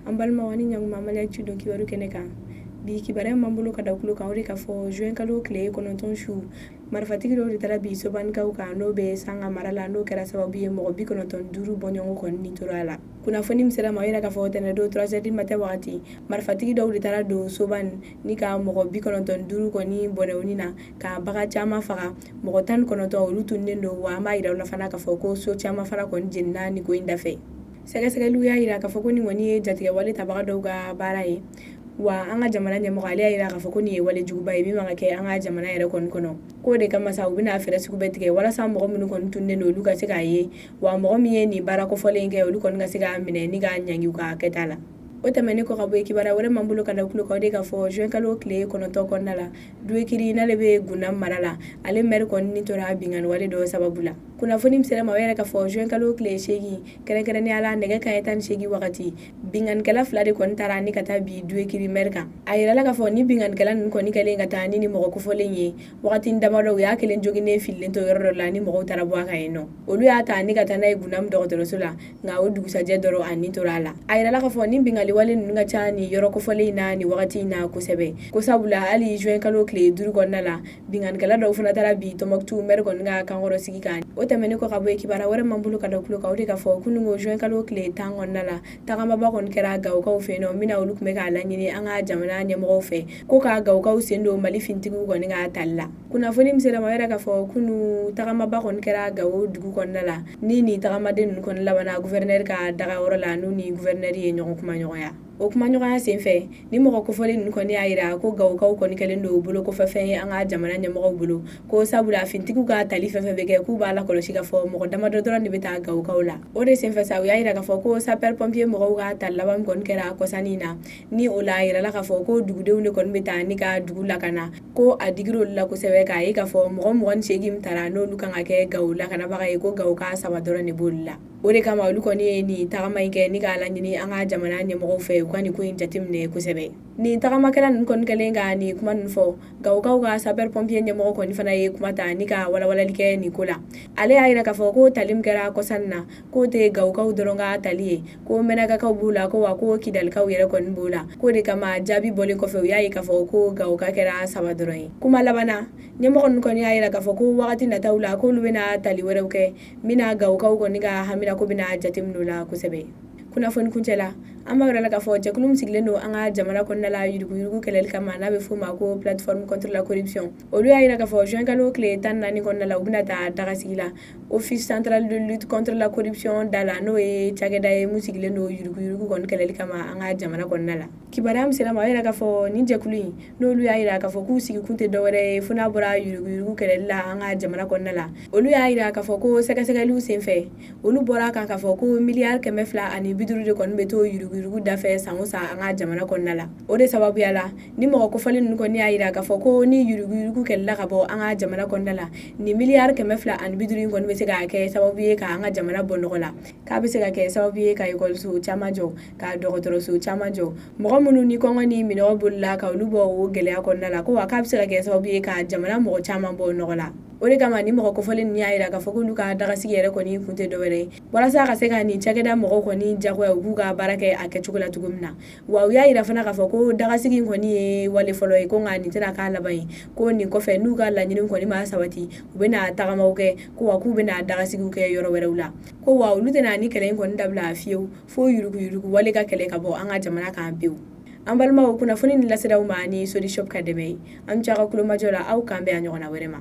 An balimaw, ani ɲankuma. Mali Actu don kibaru kɛnɛ kan. Bi kibaruya m'an bolo ka da kulo kan, o de k'a fɔ juin kalo tile 9 su, marifatigi dɔw de taara bi Sobanikaw kan, n'o bɛ Sanga mara la, n'o kɛra sababu ye mɔgɔ 95 bɔɲɔgɔn kɔni ni tora a la. Kunnafoni min sera ma, o yɛrɛ k'a fɔ tɛnɛndon 3 heures du matin wagati, marifatigi dɔw de taara don Soban ni ka mɔgɔ 95 kɔni bɔnɛ u ni na, ka bagan caman faga. Mɔgɔ 19, olu tununnen don. Wa an b'a yira u la fana k'a fɔ ko so caman fana kɔni jenina nin ko in dafɛ. Sɛgɛsɛgɛliw y'a yira k'a fɔ ko nin kɔni ye jatigɛwale tabaga dɔw ka baara ye. Wa an ka jamana ɲɛmɔgɔ, ale y'a yira k'a fɔ ko nin ye wale juguba ye min man ka kɛ an ka jamana yɛrɛ kɔni kɔnɔ. K'o de kama sa, u bɛna fɛɛrɛ sugu bɛɛ tigɛ walasa mɔgɔ minnu kɔni tununnen don, olu ka se k'a ye, wa mɔgɔ min ye nin baara kofɔlen kɛ, olu kɔni ka se k'a minɛ ni k'a ɲangi u ka kɛta la. O tɛmɛnen kɔ ka bɔ yen, kibaruya wɛrɛ m'an bolo ka da kulo kan, o de k'a fɔ juin kalo tile 9 kɔnɔna la, Duwekiri, n'ale bɛ Gundam mara la, ale maire kɔni ni tora binkanni wale dɔ sababu la. Kunnafoni min sera ma, o yɛrɛ k'a fɔ juin kalo tile 8, kɛrɛnkɛrɛnnenya la nɛgɛ kanɲɛ 18 wagati, binkannikɛla fila de kɔni taara ni ka taa bi Duwekiri maire kan. A yirala k'a fɔ ni binkannikɛla ninnu kɔni kɛlen ka taa ni mɔgɔ kofɔlen ye, wagati damadɔ, u y'a kelen joginnen fililen to yɔrɔ dɔ la ni mɔgɔw taara bɔ a kan yen nɔ. Olu y'a ta ni ka taa n'a ye Gundam dɔgɔtɔrɔso la, nka o dugusajɛ dɔrɔn, a ni tora a la. A yirala k'a fɔ ni binkanni wale ninnu ka ca nin yɔrɔ kofɔlen in na nin wagati in na kosɛbɛ, ko sabula hali juin kalo tile 5 kɔnɔna la, binkannikɛla dɔw fana taara bi Tɔnbɔkutu maire kɔni ka kankɔrɔ sigi kan. O tɛmɛnen kɔ ka bɔ yen, kibaruya wɛrɛ m'an bolo ka da kulo kan, o de k'a fɔ kununko juin kalo tile 10 kɔnɔna la, tagamaba kɔni kɛra Gawokaw fɛ yen nɔ, min na olu tun bɛ k'a laɲini an ka jamana ɲɛmɔgɔw fɛ ko ka Gawokaw sen don Mali finitigiw kɔni ka tali la. Kunnafoni min sera ma, o yɛrɛ k'a fɔ kunu tagamaba kɔni kɛra Gawo dugu kɔnɔna la, ni nin tagamaden ninnu kɔni labanna gouverneur ka dagayɔrɔ la, n'u ni gouverneur ye ɲɔgɔn kumaɲɔgɔnya. O kumaɲɔgɔnya senfɛ, ni mɔgɔ kofɔlen ninnu kɔni y'a yira ko Gawokaw kɔni kɛlen don bolo kɔfɛfɛn ye an ka jamana ɲɛmɔgɔw bolo, ko sabula finitigiw ka tali fɛn fɛn bɛ kɛ, k'u b'a lakɔlɔsi k'a fɔ mɔgɔ damadɔ dɔrɔn de bɛ taa Gawokaw la. O de senfɛ sa, u y'a yira k'a fɔ ko sapeur pompier mɔgɔw ka tali laban min kɔni kɛra kɔsannin in na, ni o la a yirala k'a fɔ ko dugudenw de kɔni bɛ taa ni ka dugu lakana, ko a digir'olu olu la kosɛbɛ k'a ye k'a fɔ mɔgɔ 28 min taara, n'olu kan ka kɛ Gawo lakanabaga ye, ko Gawo ka saba dɔrɔn de b'olu la. O de kama olu kɔni ye nin tagama in kɛ ni k'a laɲini an ka jamana ɲɛmɔgɔw fɛ, u ka nin ko in jateminɛ kosɛbɛ. Nin tagamakɛla ninnu kɔni kɛlen ka nin kuma ninnu fɔ, Gawokaw ka sapeur pompier ɲɛmɔgɔ kɔni fana ye kuma ta ni ka walawalali kɛ nin ko la. Ale y'a yira k'a fɔ ko tali min kɛra kɔsan na, k'o tɛ Gawokaw dɔrɔn ka tali ye, ko Mɛnakakaw b'u la, ko wa ko Kidalikaw yɛrɛ kɔni b'o la. K'o de kama jaabi bɔlen kɔfɛ, u y'a ye k'a fɔ ko Gawoka kɛra saba dɔrɔn ye. Kuma laban na, ɲɛmɔgɔ ninnu kɔni y'a yira k'a fɔ ko wagati nataw la, k'olu bɛna tali wɛrɛw kɛ min na Gawokaw kɔni ka hamina ko bɛna jateminɛ o la kosɛbɛ. Kunnafoni kuncɛ la, an b'a yira la k'a fɔ jɛkulu min sigilen don an ka jamana kɔnɔna la yuruguyurugu kɛlɛli kama, n'a bɛ f'o ma ko Plateforme contre la corruption, olu y'a yira k'a fɔ juin kalo tile 14 kɔnɔna la, u bɛna taa dagasigi la Office central de lutte contre la corruption da la, n'o ye cakɛda ye mun sigilen don yuruguyurugu kɔni kɛlɛli kama an ka jamana kɔnɔna la. Kibaruya min sera ma, o yɛrɛ k'a fɔ nin jɛkulu in, n'olu y'a yira k'a fɔ k'u sigikun tɛ dɔwɛrɛ ye fo n'a bɔra yuruguyurugu kɛlɛli la an ka jamana kɔnɔna la, olu y'a yira k'a fɔ ko sɛgɛsɛgɛliw senfɛ, olu bɔra kan k'a fɔ ko miliyari 250 de kɔni bɛ to yuruguyurugu dafɛ san o san an ka jamana kɔnɔna la. O de sababuya la, ni mɔgɔ kofɔlen ninnu kɔni y'a yira k'a fɔ ko ni yuruguyurugu kɛlɛla ka bɔ an ka jamana kɔnɔna la, nin miliyari 250 in kɔni bɛ se ka kɛ sababu ye k'an ka jamana bɔ nɔgɔ la, k'a bɛ se ka kɛ sababu ye ka ekɔliso caman jɔ, ka dɔgɔtɔrɔso caman jɔ, mɔgɔ minnu ni kɔngɔ ni minɔgɔ bolila, ka olu bɔ o gɛlɛya kɔnɔna la, ko wa k'a bɛ se ka kɛ sababu ye ka jamana mɔgɔ caman bɔ nɔgɔ la. O de kama ni mɔgɔ kofɔlen ninnu y'a yira k'a fɔ k'olu ka dagasigi yɛrɛ kɔni kun tɛ dɔwɛrɛ ye walasa ka se ka nin cakɛda mɔgɔw kɔni jagoya u k'u ka baara kɛ a kɛcogo la cogo min na. Wa u y'a yira fana k'a fɔ ko dagasigi in kɔni ye wale fɔlɔ ye, ko nka nin tɛna k'a laban ye, ko nin kɔfɛ, n'u ka laɲini kɔni ma sabati, u bɛna tagamaw kɛ, ko wa k'u bɛna dagasigiw kɛ yɔrɔ wɛrɛw la, ko wa olu tɛna ni kɛlɛ in kɔni dabila fiyewu fo yuruguyurugu wale ka kɛlɛ ka bɔ an ka jamana kan pewu. An balimaw, kunnafoni ni laseraw ma ni Sodishop ka dɛmɛ ye. An ca ka kulomajɔ la, aw kan bɛn a ɲɔgɔnna wɛrɛ ma.